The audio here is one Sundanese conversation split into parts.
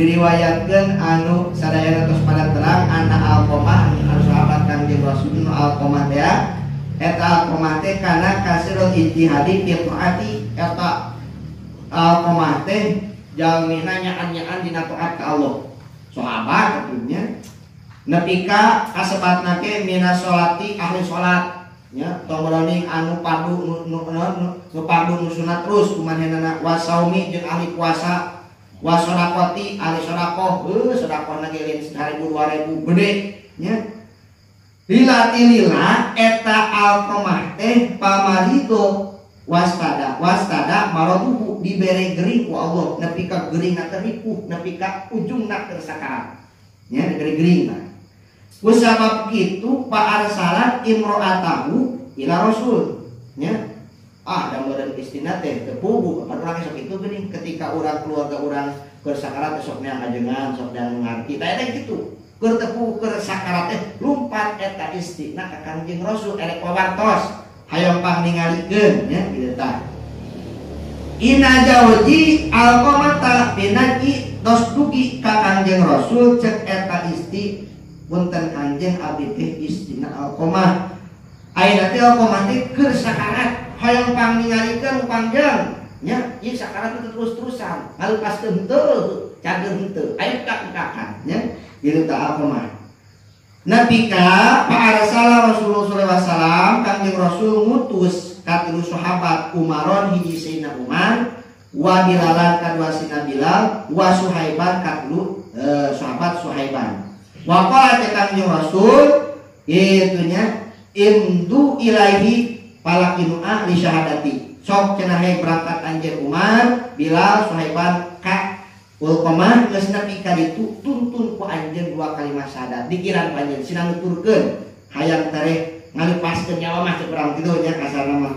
Diriwayatkeun anu sadayana tos pada terang anna Alqamah anu sahabat Kangjeng Rasul nu Alqamah teh eta Alqamah teh kana kasirul ijtihadi fi taati eta Alqamah teh jalmina nyaan-nyaan dina taat ka Allah. Sahabat atunya nepi ka kasebatna ge minas sholati ahli salat nya tong roning anu padu nu padu nu sunat terus kumanehanana wasaumi jeung ahli puasa wasodakoti ahli sodakoh sodakohna ge lain 1000 2000 gede nya lila tilila eta Alqamah teh pamarido wastada wastada maroduhu dibere gering ku Allah nepi ka geuringna teh ripuh nepi ka ujungna keur sakarat nya dibere gering tah ku sabab kitu pa arsalat imro'atahu ila rasul nya ah da meureun istina teh teu puguh kapan urang sok kitu geuning ketika urang keluarga urang keur sakarat sok neang ajengan sok neang ngarti tah eta kitu keur teu puguh keur sakarat teh lumpat eta istina ka Kangjeng Rasul erek wawartos hayang pang ningalikeun nya kitu tah Inna jauji Alqamata binaji tos dugi ka Kangjeng Rasul cek eta isti punten Kangjeng abdi teh istina Alqamah ayeuna teh Alqamah teh keur sakarat hayang pang ningalikeun pangjeng nya ieu sakarat teh terus-terusan ngalepaskeun henteu cager henteu aya kakakan nya kitu tah Alqamah nepi ka pa arsala Rasulullah sallallahu alaihi wasallam Kangjeng Rasul ngutus ka tilu sahabat Umaron hiji Sayyidina Umar wa Bilalan kadua Sayyidina Bilal wa Suhaiban katilu sahabat Suhaiban wa qala Kangjeng Rasul kitu nya indu ilaihi palakinu ahli syahadati sok cenah berangkat anjeun Umar Bilal Suhaiban ka Alqamah geus nepi ka ditu tuntun ku anjeun dua kalimat syahadat dikiran ku anjeun sina nuturkeun hayang tereh ngalepaskeun nyawa mah cek urang kitu nya kasarna mah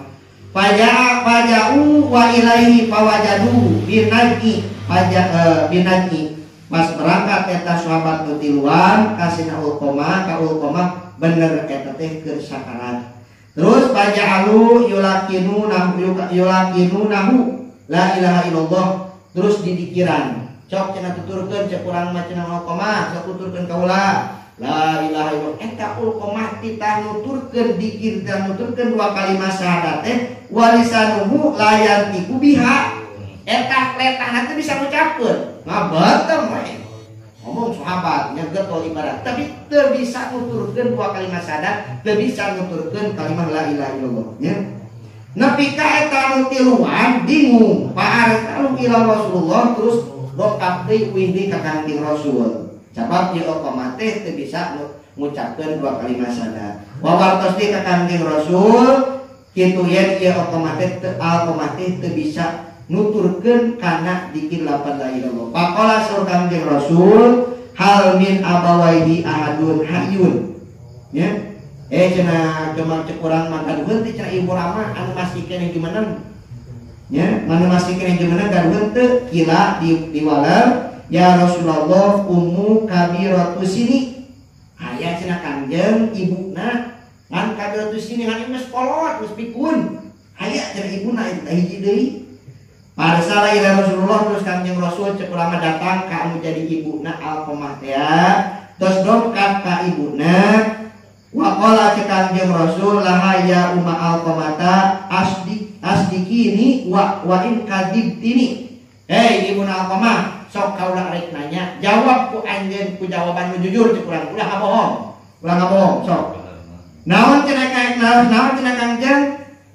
faja'a faja'u wa ilaihi fawajadu binaj'i faja binaj'i pas berangkat eta sahabat nu tiluan ka Sina Alqamah ka Alqamah bener eta teh keur sakarat terus faja'alu yulaqinu nahu la ilaha illallah terus didikiran cok cenah tuturkeun cek urang mah cenah Alqamah sok tuturkeun kaula la ilaha illallah eta Alqamah titah nuturkeun dikir titah nuturkeun dua kalimat syahadat teh walisanuhu la yantiqu biha eta letahna teh bisa ngucapkeun ngabetem we ngomong sahabat nya getol ibarat tapi teu bisa nuturkeun dua kalimat syahadat teu bisa nuturkeun kalimat la ilaha illallah nya nepi ka eta nu tiluan bingung pa arsalu ila Rasulullah terus dongkap deui windi ka Kangjeng Rasul sabab ieu Alqamah teh teu bisa ngucapkeun dua kalimat syahadat wawartos deui ka Kangjeng Rasul kitu yen ieu Alqamah teh Alqamah teh teu bisa nuturkeun kana dikir lapan la ilaha illallah faqala saur Kangjeng Rasul hal min abawaihi ahadun hayyun nya cenah kemang cek urang mah gaduheun teh cenah ibu rama anu masih keneh jumeneng nya mana masih keneh jumeneng gaduheun teu kila diwaler ya Rasulullah ummu kabiratu sini aya cenah Kangjeng ibuna ngan kabiratu sini ngan geus kolot geus pikun aya cenah ibuna eta hiji deui Parsala ila Rasulullah terus Kangjeng Rasul cek urang datang ka anu jadi ibuna Alqamah teh terus dongkap ka ibuna wa qala cek Kangjeng Rasul laha ya umma Alqamata asdikini wa in kadibtini hei ibuna Alqamah sok kaula rek nanya jawab ku anjeun ku jawaban nu jujur cek urang ulah ngabohong sok naon cenah naon cenah Kangjeng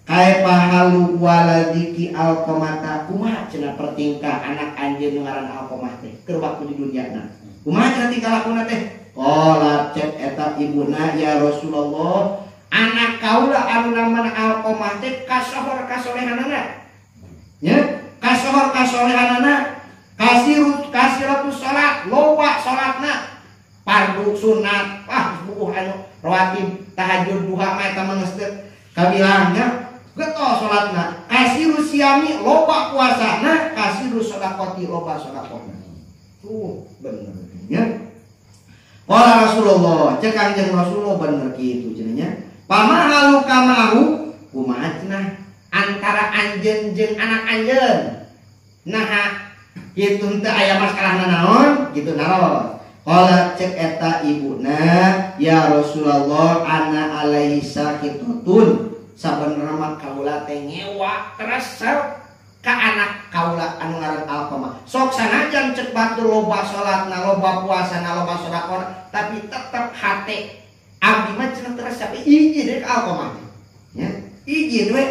kaifa halu waladiki Alqamata kumaha cenah pertingkah anak anjeun nu ngaran Alqamah teh keur waktu di dunyana kumaha cenah tingkah lakuna teh qala cek eta ibuna ya Rasulullah anak kaula anu namana Alqamah teh kasohor kasolehanana nya kasohor kasolehanana kasiratu salat loba salatna fardu sunat ah bukuh anu rawatib tahajud duha mah eta mah geus kabilangnya getol salatna kasiru siami loba puasana kasiru sedekati loba sedekahna tuh bener nya qala Rasulullah cek Kangjeng Rasulullah bener kitu cenah nya pamahalu kamahu kumaha cenah antara anjeun jeung anak anjeun naha Kitu henteu aya masalahna naon kitu naros. Qala cek eta ibuna ya Rasulullah ana alaihi sakitun sabenerna mah kaula teh ngewa teresep ka anak kaula anu ngaran Alqamah. Sok sanajan cek batur loba salatna, loba puasana, loba sedekahna, tapi tetep hate abdi mah cenah teresep izin deui ka Alqamah. Nya, izin we.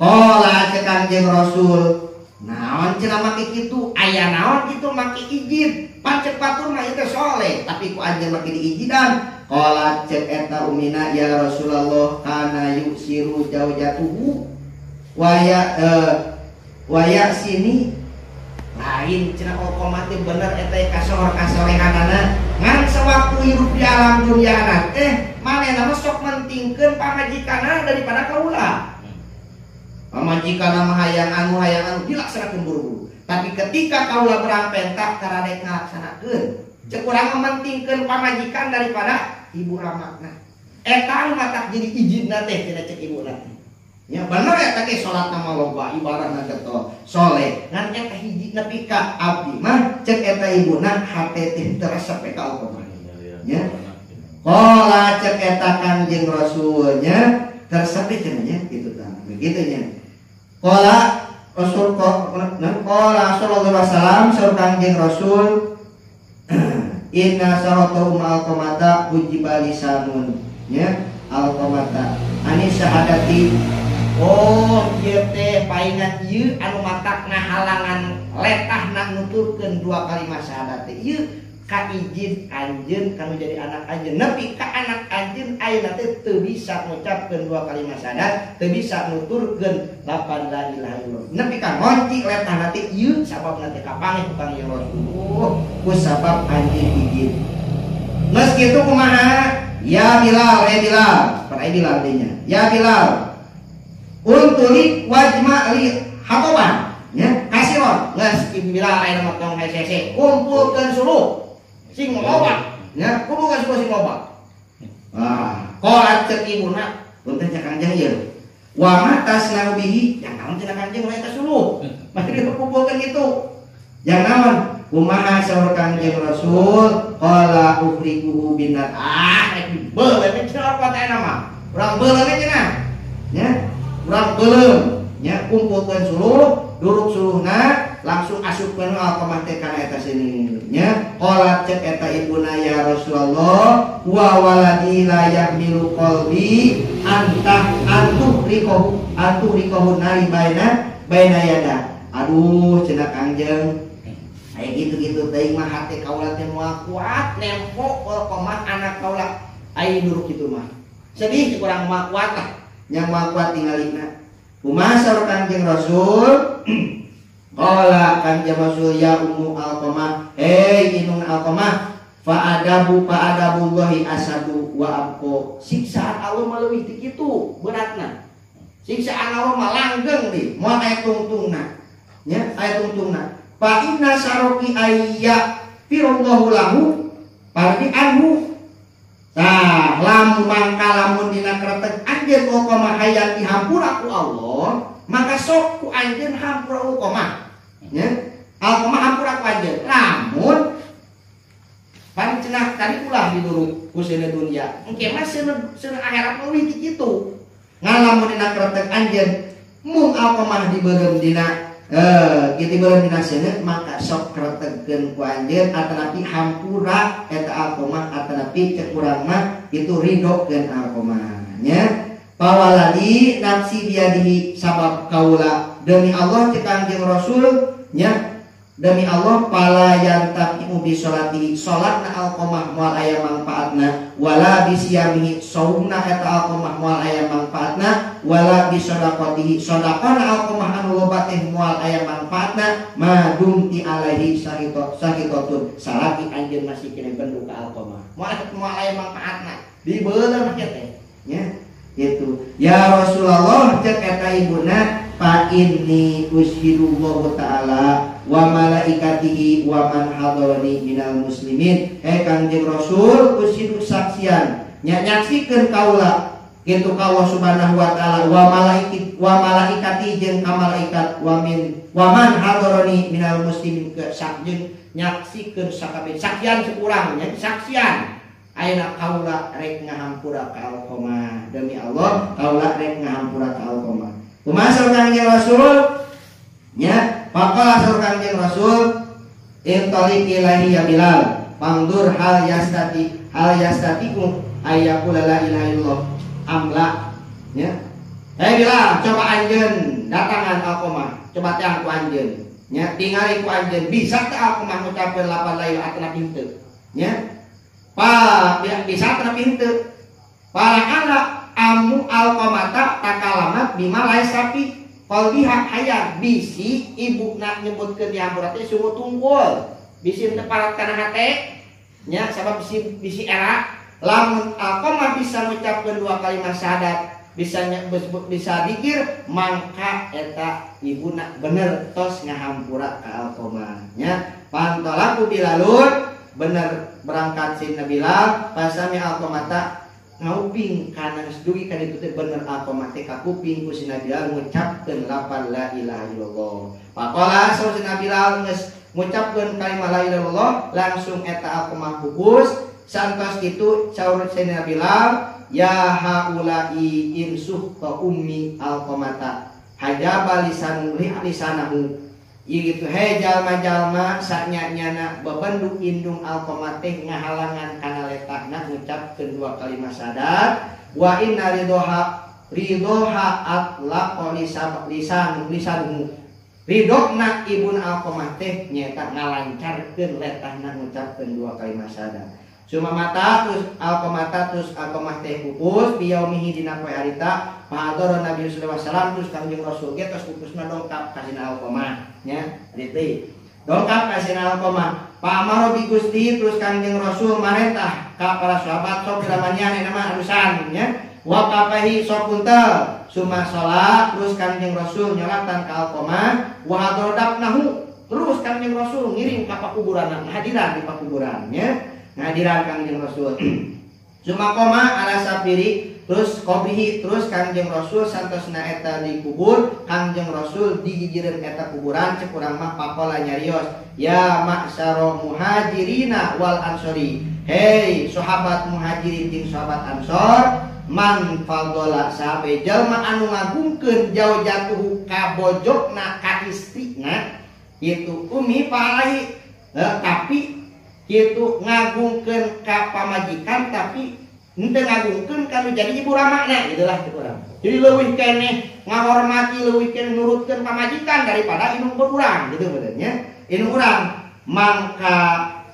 Qala cek Kangjeng Rasul, naon cenah make kitu? Aya naon kitu make izin? Pan cek batur mah ieu teh soleh, tapi ku anjeun make diizinan. Qala cek eta umina ya Rasulullah kana yusiru jaujatuhu waya waya sini lain cenah Alqamah teh bener eta kasohor kasolehanana ngan sewaktu hidup di alam dunia teh manehna mah sok mentingkeun pamajikanna daripada kaula. Pamajikanna mah hayang anu dilaksanakeun buru-buru. Tapi ketika kaula berangpentak karadek ngalaksanakeun. Cek urang mementingkeun pamajikan daripada ibu ramana. Eta anu matak jadi ijinna teh cenah cek ibuna teh. Ya bener eta ge salatna mah loba ibarahna getol soleh ngan eta hiji nepi ka abdi mah cek eta ibuna hate teh teu resep ka Alqamah. Ya. Qala cek eta Kangjeng Rasul nya teresep cenah nya kitu tah. Begitu nya. Qala Rasul qala sallallahu alaihi wasallam saur Kangjeng Rasul inna saratu ma'al qamata hujiba lisanun nya Alqamata ani syahadati. Oh ieu teh paingan ieu anu matak ngahalangan letahna nuturkeun dua kalimat syahadat teh ieu ka izin anjeun kanu jadi anak anjeun nepi ka anak anjeun ayeuna teh teu bisa ngucapkeun dua kalimat syahadat teu bisa nuturkeun lapan la ilaha illallah nepi ka ngonci letahna teh ieu sababna teh kapanggih ku Kangjeng Rasul ku sabab anjeun izin. Geus kitu kumaha ya Bilal Bilal parai Bilal teh nya ya Bilal untuli wajma li hatoban nya kasiron geus Bilal ayeuna mah tong hese kumpulkeun suluh sing loba nya kumpulkeun suluh sing loba. Ah qala cek ibuna punten cek Kangjeng ieu wa ma tasnau bihi yang naon cenah Kangjeng eta suluh mah dikumpulkeun kitu yang naon kumaha saur Kangjeng Rasul qala ukhrijuhu binar ah rek dibeuleum cenah apa teh mah urang beuleum cenah nya urang beuleum nya kumpulkeun suluh duruk suluhna langsung asupkeun Alqamah teh kana eta sini nya qala cek eta ibuna ya Rasulullah wa waladi la yahmilu qalbi antah antuh rikohu nari baina yada. Aduh cenah Kangjeng aya gitu-gitu teuing mah hate kaula teh moal kuat nempo Alqamah anak kaula aya duruk kitu mah sedih kurang moal kuat lah nya moal kuat tingalina. Kumaha saur Kangjeng Rasul? Qala Kangjeng Rasul ya ummu Alqamah, hei inung Alqamah, fa adabullahi asadu wa abqa. Siksaan Allah mah leuwih ti kitu beratna. Siksaan Allah mah langgeng di, moal aya tungtungna. Nya aya tungtungna. Fa inna saroki ayya firallahu lahu pardi anhu. Tah lamun mangka lamun dina kretek anjeun Alqamah hayang dihampura ku Allah, maka sok ku anjeun hampura Alqamah. Nya, Alqamah hampura ku anjeun. Lamun pan cenah tadi ulah diduruk ku seuneu dunya, engke mah seuneu akhirat leuwih ti kitu. Ngalamun dina kretek anjeun mung Alqamah dibeureum dina kitu beureum dina seuneu maka sok kretegkeun ku anjeun atanapi hampura eta Alqamah atanapi cek urang mah itu ridhokeun Alqamah nya. Pawaladi nafsi biadihi sabab kaula demi Allah cek Kangjeng Rasul nya demi Allah pala yantaqimu bi sholatihi salatna Alqamah moal aya mangfaatna wala bi siyamihi saumna eta Alqamah moal aya mangfaatna wala bi shadaqatihi shadaqana Alqamah anu loba teh moal aya mangfaatna ma dumti alaihi sahitatun salaki anjeun masih keneh bendu ka Alqamah moal aya mangfaatna dibeuleum mah teh nya gitu. Ya Rasulullah cek eta ibuna fa inni usyhidullahu ta'ala wa malaikatihi wa man hadarani minal muslimin. Hei Kangjeng Rasul usyidu saksian nya nyaksikeun kaula kitu ka Allah Subhanahu wa taala wa malaikat wa malaikati jeung ka malaikat wa min wa man hadarani minal muslimin ke sakjeun nyaksikeun sakabeh saksian sekurang nya saksian ayeuna kaula rek ngahampura ka Alqamah demi Allah kaula rek ngahampura ka Alqamah kumaha saur Kangjeng Rasul nya faqala saur Kangjeng Rasul intaliq ilahi ya Bilal pangdur hal yastatiku ayyaqula la ilaha illallah amla nya. Hei Bilal, coba anjeun datangan Alqamah, coba teang ku anjeun nya, tingali ku anjeun bisa teu Alqamah ngucapkeun lapan la ilaha illallah henteu nya. Pa bisa teu henteu. Para ala amu Alqamata takalamat bima laisa fi qalbiha hayang bisi ibuna nyebutkeun dihampura teh sungguh tungkul bisi teu parat kana hate nya sabab bisi era. Lamun Alqamah bisa ngucapkeun dua kalimat syahadat, bisa bisa dikir, mangka eta ibuna bener tos ngahampura ka Alqamah nya. Pantolaku Bilalun bener berangkat si Bilal pasami Alqamata ngauping kana geus dugi ka ditu teh bener Alqamah teh ka kuping ku si Bilal ngucapkeun lapan la ilaha illallah. Faqala saur si Bilal geus ngucapkeun kalimat la ilaha illallah langsung eta Alqamah pupus. Santos itu saur Sayyidina Bilal ya haula'i insuh ka ummi Alqamata hajaba lisanu lisanahu ieu kitu he jalma-jalma sanya-nyana bebendu indung Alqamah teh ngahalangan kana letahna ngucapkeun dua kalimat syahadat wa inna ridhoha ridhoha atlaqa lisan lisanhu ridhona ibun Alqamah teh nyaeta ngalancarkeun letahna ngucapkeun dua kalimat syahadat. Suma mata terus Alqamata terus Alqamah teh pupus biyaumihi dina poe harita fahadara Nabi sallallahu alaihi wasallam terus Kangjeng Rasul ge tos pupusna dongkap ka sina Alqamah nya riti dongkap ka sina Alqamah fa amara bi Gusti terus Kangjeng Rasul marentah ka para sahabat sok dilamanian mah arusan nya wa kafahi sok puntel suma salat terus Kangjeng Rasul nyolatan ka Alqamah wa hadradnahu terus Kangjeng Rasul ngiring ka pakuburan hadiran di pakuburan nya ngadiran Kangjeng Rasul. Suma koma ala safiri terus qabrihi terus Kangjeng Rasul santosna eta dikubur Kangjeng Rasul digigireun eta kuburan cek urang mah pakola nyarios ya ma'syara muhajirina wal ansori hei sahabat muhajirin jeung sahabat ansor man fadhala sahabe jalma anu ngagungkeun jauh jatuh ka bojokna ka istrina kitu umi palai tapi kitu ngagungkeun ka pamajikan tapi henteu ngagungkeun ka nu jadi ibu ramana gitulah cek urang. Jadi leuwih keneh ngahormati leuwih keneh nurutkeun pamajikan daripada indung urang gitu bener nya. Indung urang mangka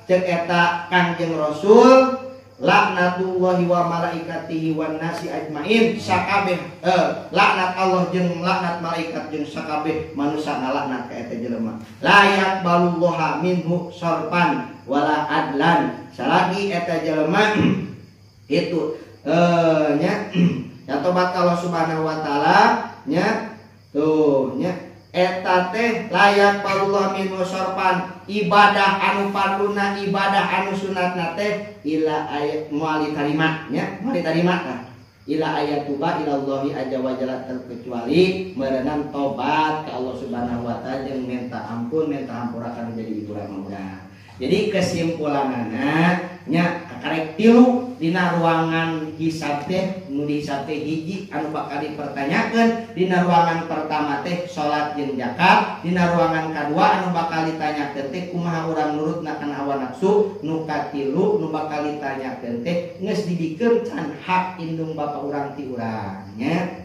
cek eta Kangjeng Rasul laknatullahi wa malaikatihi wan nasi ajmain sakabeh laknat Allah jeung laknat malaikat jeung sakabeh manusia ngalaknat ka eta jelema la yaqbalullaha minhu sarfan wala adlan salagi eta jelema itu nya ya tobat Allah Subhanahu wa taala nya tuh nya eta teh layak balullah minhu sarfan ibadah anu parluna ibadah anu sunatna teh ila ayat moal ditarima nya moal ditarima tah ila ayat tuba ilallahi aja wajala terkecuali merenang tobat ka Allah Subhanahu wa taala jeung minta ampun minta hampura kana jadi ibu urang. Jadi kesimpulanana nya karek tilu dina ruangan hisab teh nu dihisab teh hiji anu bakal dipertanyakeun dina ruangan pertama teh salat jeung zakat dina ruangan kadua anu bakal ditanyakeun teh kumaha urang nurutna kana hawa nafsu nu katilu nu bakal ditanyakeun teh geus dibikeun can hak indung bapa urang ti urang nya.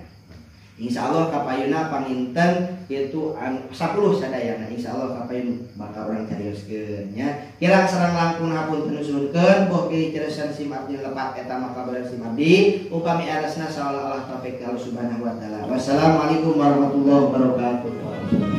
Insyaallah kapayuna panginten itu 10 sadayana insyaallah kapayun bakal urang carioskeun nya. Kirang sareng langkung hapunten nusunkeun boh pilih ceresan sim abdi lepat eta mah kabaran sim abdi upami alasna saolah-olah taufik Allah Subhanahu wa taala. Wassalamualaikum warahmatullahi wabarakatuh.